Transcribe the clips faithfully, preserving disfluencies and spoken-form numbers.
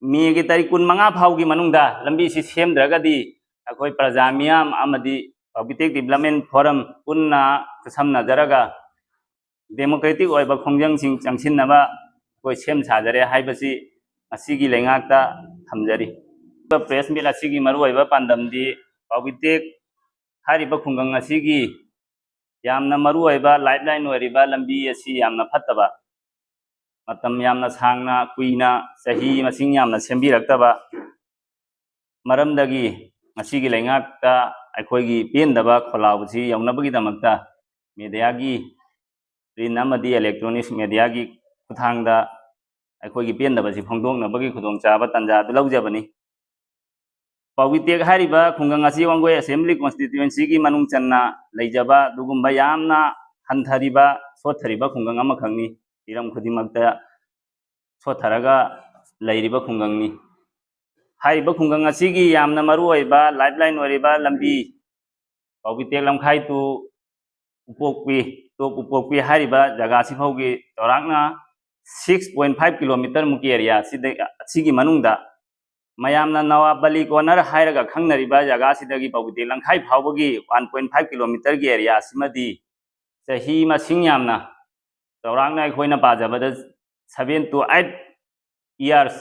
ꯃꯦꯒꯤ ꯇꯥꯔꯤꯛ ꯀꯨꯟꯃꯉꯥ ꯐꯥꯎꯒꯤ ꯃꯅꯨꯡꯗ ꯂꯝꯕꯤꯁꯤ ꯁꯦꯝꯗ꯭ꯔꯒꯗꯤ ꯑꯩꯈꯣꯏ ꯄ꯭ꯔꯖꯥ ꯃꯤꯌꯥꯝ ꯑꯃꯗꯤ ꯄꯥꯎꯕꯤꯇꯦꯛ ꯗꯤꯕꯂꯞꯃꯦꯟ ꯐꯣꯔꯝ ꯄꯨꯟꯅ ꯈꯨꯠꯁꯝꯅꯖꯔꯒ ꯗꯦꯃꯣꯀ꯭ꯔꯦꯇꯤꯛ ꯑꯣꯏꯕ ꯈꯣꯡꯖꯪꯁꯤꯡ ꯆꯪꯁꯤꯟꯅꯕ ꯑꯩꯈꯣꯏ ꯁꯦꯝ ꯁꯥꯖꯔꯦ ꯍꯥꯏꯕꯁꯤ ꯉꯁꯤꯒꯤ ꯂꯩꯉꯥꯛꯇ ꯊꯝꯖꯔꯤ꯫ ꯄ꯭ꯔꯦꯁ ꯃꯤꯠ ꯑꯁꯤꯒꯤ ꯃꯔꯨꯑꯣꯏꯕ ꯄꯥꯟꯗꯝꯗꯤ ꯄꯥꯎꯕꯤꯇꯦꯛ ꯍꯥꯏꯔꯤꯕ ꯈꯨꯡꯒꯪ ꯑꯁꯤꯒꯤ ꯌꯥꯝꯅ ꯃꯔꯨꯑꯣꯏꯕ ꯂꯥꯏꯐꯂꯥꯏꯟ ꯑꯣꯏꯔꯤꯕ ꯂꯝꯕꯤ ꯑꯁꯤ ꯌꯥꯝꯅ ꯐꯠꯇꯕ, ꯃꯇꯝ ꯌꯥꯝꯅ ꯁꯥꯡꯅ, ꯀꯨꯏꯅ, ꯆꯍꯤ ꯃꯁꯤꯡ ꯌꯥꯝꯅ ꯁꯦꯝꯕꯤꯔꯛꯇꯕ ꯃꯔꯝꯗꯒꯤ ꯉꯁꯤꯒꯤ ꯂꯩꯉꯥꯛꯇ ꯑꯩꯈꯣꯏꯒꯤ ꯄꯦꯟꯗꯕ ꯈꯣꯜꯂꯥꯎꯕꯁꯤ ꯌꯧꯅꯕꯒꯤꯗꯃꯛꯇ ꯃꯦꯗꯤꯌꯥꯒꯤ, ꯄ꯭ꯔꯤꯟ ꯑꯃꯗꯤ ꯏꯂꯦꯛꯇ꯭ꯔꯣꯅꯤꯛꯁ ꯃꯦꯗꯤꯌꯥꯒꯤ ꯈꯨꯠꯊꯥꯡꯗ ꯑꯩꯈꯣꯏꯒꯤ ꯄꯦꯟꯗꯕꯁꯤ ꯐꯣꯡꯗꯣꯛꯅꯕꯒꯤ ꯈꯨꯗꯣꯡꯆꯥꯕ ꯇꯥꯟꯖꯥ ꯑꯗꯨ ꯂꯧꯖꯕꯅꯤ꯫ ꯄꯥꯎꯕꯤꯇꯦꯛ ꯍꯥꯏꯔꯤꯕ ꯈꯨꯡꯒꯪ ꯑꯁꯤ ꯋꯥꯡꯒꯣꯏ ꯑꯁꯦꯝꯕ꯭ꯂꯤ ꯀꯣꯟꯁꯇꯤꯇ꯭ꯋꯦꯟꯁꯤꯒꯤ ꯃꯅꯨꯡ ꯆꯟꯅ ꯂꯩꯖꯕ ꯑꯗꯨꯒꯨꯝꯕ ꯌꯥꯝꯅ ꯍꯟꯊꯔꯤꯕ, ꯁꯣꯠꯊꯔꯤꯕ ꯈꯨꯡꯒꯪ ꯑꯃꯈꯛꯅꯤ꯫ ꯍꯤꯔꯝ ꯈꯨꯗꯤꯡꯃꯛꯇ ꯁꯣꯠꯊꯔꯒ ꯂꯩꯔꯤꯕ ꯈꯨꯡꯒꯪꯅꯤ꯫ ꯍꯥꯏꯔꯤꯕ ꯈꯨꯡꯒꯪ ꯑꯁꯤꯒꯤ ꯌꯥꯝꯅ ꯃꯔꯨꯑꯣꯏꯕ ꯂꯥꯏꯐꯂꯥꯏꯟ ꯑꯣꯏꯔꯤꯕ ꯂꯝꯕꯤ ꯄꯥꯎꯕꯤꯇꯦꯛ ꯂꯝꯈꯥꯏ to ꯎꯄꯣꯛꯄꯤ, ꯇꯣꯞ ꯎꯄꯣꯛꯄꯤ ꯍꯥꯏꯔꯤꯕ ꯖꯒꯥꯁꯤ ꯐꯥꯎꯒꯤ ꯆꯥꯎꯔꯥꯛꯅ six point five kilometre ꯃꯨꯛꯀꯤ ꯑꯦꯔꯤꯌꯥ ꯑꯁꯤꯗ, ꯑꯁꯤꯒꯤ ꯃꯅꯨꯡꯗ ꯃꯌꯥꯝꯅ ꯅꯋꯥꯕꯂꯤ ꯀꯣꯔꯅꯔ ꯍꯥꯏꯔꯒ ꯈꯪꯅꯔꯤꯕ ꯖꯒꯥꯁꯤꯗꯒꯤ ꯄꯥꯎꯕꯤꯇꯦꯛ ꯂꯝꯈꯥꯏ ꯐꯥꯎꯕꯒꯤ one point five kilometre ꯒꯤ ꯑꯦꯔꯤꯌꯥ ꯑꯁꯤꯃꯗꯤ ꯆꯍꯤ ꯃꯁꯤꯡ ꯌꯥꯝꯅ, ꯆꯥꯎꯔꯥꯛꯅ ꯑꯩꯈꯣꯏꯅ ꯄꯥꯖꯕꯗ seven to eight years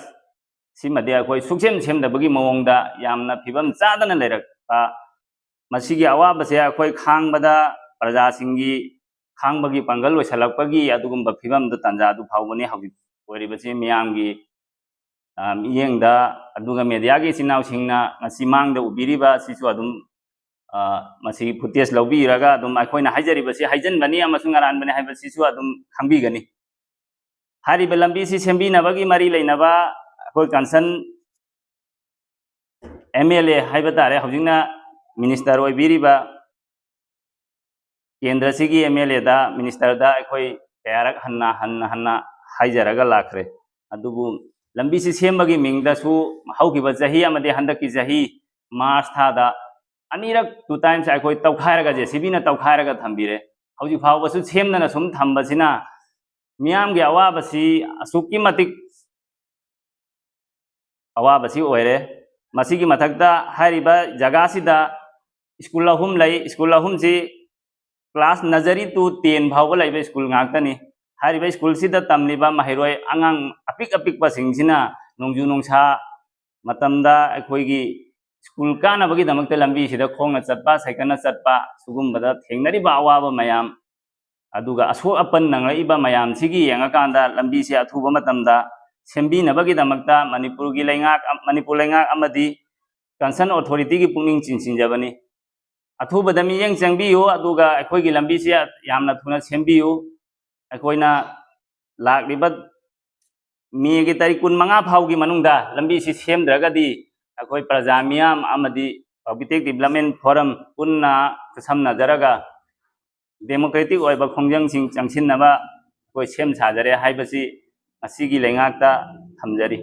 ꯁꯤꯃꯗꯤ ꯑꯩꯈꯣꯏ ꯁꯨꯛꯁꯦꯝ ꯁꯦꯝꯗꯕꯒꯤ ꯃꯑꯣꯡꯗ ꯌꯥꯝꯅ ꯐꯤꯕꯝ ꯆꯥꯗꯅ ꯂꯩꯔꯛꯄ, ꯃꯁꯤꯒꯤ ꯑꯋꯥꯕꯁꯦ ꯑꯩꯈꯣꯏ ꯈꯥꯡꯕꯗ ꯄ꯭ꯔꯖꯥꯁꯤꯡꯒꯤ ꯈꯥꯡꯕꯒꯤ ꯄꯥꯡꯒꯜ ꯂꯣꯏꯁꯤꯜꯂꯛꯄꯒꯤ ꯑꯗꯨꯒꯨꯝꯕ ꯐꯤꯕꯝꯗ ꯇꯥꯟꯖꯥ ꯑꯗꯨ ꯐꯥꯎꯕꯅꯤ ꯍꯧꯖꯤꯛ ꯑꯣꯏꯔꯤꯕꯁꯤ꯫ ꯃꯤꯌꯥꯝꯒꯤ, ꯑ, ꯃꯤꯠꯌꯦꯡꯗ, ꯑꯗꯨꯒ ꯃꯦꯗꯤꯌꯥꯒꯤ ꯏꯆꯤꯟ ꯏꯅꯥꯎꯁꯤꯡꯅ ꯉꯁꯤ ꯃꯥꯡꯗ ꯎꯕꯤꯔꯤꯕ ꯑꯁꯤꯁꯨ ꯑꯗꯨꯝ, ꯑ, ꯃꯁꯤꯒꯤ ꯐꯨꯇꯦꯖ ꯂꯧꯕꯤꯔꯒ ꯑꯗꯨꯝ ꯑꯩꯈꯣꯏꯅ ꯍꯥꯏꯖꯔꯤꯕꯁꯤ ꯍꯥꯏꯖꯤꯟꯕꯅꯤ ꯑꯃꯁꯨꯡ ꯑꯔꯥꯟꯕꯅꯤ ꯍꯥꯏꯕꯁꯤꯁꯨ ꯑꯗꯨꯝ ꯈꯪꯕꯤꯒꯅꯤ꯫ ꯍꯥꯏꯔꯤꯕ ꯂꯝꯕꯤꯁꯤ ꯁꯦꯝꯕꯤꯅꯕꯒꯤ ꯃꯔꯤ ꯂꯩꯅꯕ ꯑꯩꯈꯣꯏ ꯀꯟꯁꯔꯟ ꯑꯦꯝ ꯑꯦꯜ ꯑꯦ ꯍꯥꯏꯕ ꯇꯥꯔꯦ, ꯍꯧꯖꯤꯛꯅ ꯃꯤꯅꯤꯁꯇꯔ ꯑꯣꯏꯕꯤꯔꯤꯕ ꯀꯦꯟꯗ꯭ꯔꯁꯤꯒꯤ ꯑꯦꯝ ꯑꯦꯜ ꯑꯦꯗ, ꯃꯤꯅꯤꯁꯇꯔꯗ ꯑꯩꯈꯣꯏ ꯀꯌꯥꯔꯛ ꯍꯟꯅ, ꯍꯟꯅ, ꯍꯟꯅ ꯍꯥꯏꯖꯔꯒ ꯂꯥꯛꯈ꯭ꯔꯦ꯫ ꯑꯗꯨꯕꯨ ꯂꯝꯕꯤꯁꯤ ꯁꯦꯝꯕꯒꯤ ꯃꯤꯡꯗꯁꯨ ꯍꯧꯈꯤꯕ ꯆꯍꯤ ꯑꯃꯗꯤ ꯍꯟꯗꯛꯀꯤ ꯆꯍꯤ ꯃꯥꯔꯆ ꯊꯥꯗ ꯑꯅꯤꯔꯛ, two times ꯑꯩꯈꯣꯏ ꯇꯧꯈꯥꯏꯔꯒ, ꯖꯦ ꯁꯤ ꯕꯤꯅ ꯇꯧꯈꯥꯏꯔꯒ ꯊꯝꯕꯤꯔꯦ꯫ ꯍꯧꯖꯤꯛ ꯐꯥꯎꯕꯁꯨ ꯁꯦꯝꯗꯅ ꯁꯨꯝ ꯊꯝꯕꯁꯤꯅ ꯃꯤꯌꯥꯝꯒꯤ ꯑꯋꯥꯕꯁꯤ ꯑꯁꯨꯛꯀꯤ ꯃꯇꯤꯛ ꯑꯋꯥꯕꯁꯤ ꯑꯣꯏꯔꯦ꯫ ꯃꯁꯤꯒꯤ ꯃꯊꯛꯇ ꯍꯥꯏꯔꯤꯕ ꯖꯒꯥꯁꯤꯗ ꯁ꯭ꯀꯨꯜ ꯑꯍꯨꯝ ꯂꯩ꯫ ꯁ꯭ꯀꯨꯜ ꯑꯍꯨꯝꯁꯤ class nursery to ten ꯐꯥꯎꯕ ꯂꯩꯕ ꯁ꯭ꯀꯨꯜ ꯉꯥꯛꯇꯅꯤ꯫ ꯍꯥꯏꯔꯤꯕ ꯁ꯭ꯀꯨꯜꯁꯤꯗ ꯇꯝꯂꯤꯕ ꯃꯍꯩꯔꯣꯏ ꯑꯉꯥꯡ ꯑꯄꯤꯛ ꯑꯄꯤꯛꯄꯁꯤꯡꯁꯤꯅ ꯅꯣꯡꯖꯨ ꯅꯨꯡꯁꯥ ꯃꯇꯝꯗ ꯑꯩꯈꯣꯏꯒꯤ ꯁ꯭ꯀꯨꯜ ꯀꯥꯅꯕꯒꯤꯗꯃꯛꯇ ꯂꯝꯕꯤꯁꯤꯗ ꯈꯣꯡꯅ ꯆꯠꯄ, ꯁꯥꯏꯀꯜꯅ ꯆꯠꯄ, ꯁꯤꯒꯨꯝꯕꯗ ꯊꯦꯡꯅꯔꯤꯕ ꯑꯋꯥꯕ ꯃꯌꯥꯝ, ꯑꯗꯨꯒ ꯑꯁꯣꯛ ꯑꯄꯟ ꯅꯪꯂꯛꯏꯕ ꯃꯌꯥꯝꯁꯤꯒꯤ ꯌꯦꯡꯉꯀꯥꯟꯗ ꯂꯝꯕꯤꯁꯦ ꯑꯊꯨꯕ ꯃꯇꯝꯗ ꯁꯦꯝꯕꯤꯅꯕꯒꯤꯗꯃꯛꯇ ꯃꯅꯤꯄꯨꯔꯒꯤ ꯂꯩꯉꯥꯛ, ꯃꯅꯤꯄꯨꯔ ꯂꯩꯉꯥꯛ ꯑꯃꯗꯤ concern authority ꯒꯤ ꯄꯨꯛꯅꯤꯡ ꯆꯤꯡꯁꯤꯟꯖꯕꯅꯤ꯫ ꯑꯊꯨꯕꯗ ꯃꯤꯠꯌꯦꯡ ꯆꯪꯕꯤꯌꯨ, ꯑꯗꯨꯒ ꯑꯩꯈꯣꯏꯒꯤ ꯂꯝꯕꯤꯁꯦ ꯌꯥꯝꯅ ꯊꯨꯅ ꯁꯦꯝꯕꯤꯌꯨ꯫ ꯑꯩꯈꯣꯏꯅ ꯂꯥꯛꯂꯤꯕ ꯃꯦꯒꯤ ꯇꯥꯔꯤꯛ ꯀꯨꯟꯃꯉꯥ ꯐꯥꯎꯒꯤ ꯃꯅꯨꯡꯗ ꯂꯝꯕꯤꯁꯤ ꯁꯦꯝꯗ꯭ꯔꯒꯗꯤ ꯑꯩꯈꯣꯏ ꯄ꯭ꯔꯖꯥ ꯃꯤꯌꯥꯝ ꯑꯃꯗꯤ Papeete Development Forum ꯄꯨꯟꯅ ꯈꯨꯠꯁꯝꯅꯖꯔꯒ democratic ꯑꯣꯏꯕ ꯈꯣꯡꯖꯪꯁꯤꯡ ꯆꯪꯁꯤꯟꯅꯕ ꯑꯩꯈꯣꯏ ꯁꯦꯝ ꯁꯥꯖꯔꯦ ꯍꯥꯏꯕꯁꯤ ꯉꯁꯤꯒꯤ ꯂꯩꯉꯥꯛꯇ ꯊꯝꯖꯔꯤ꯫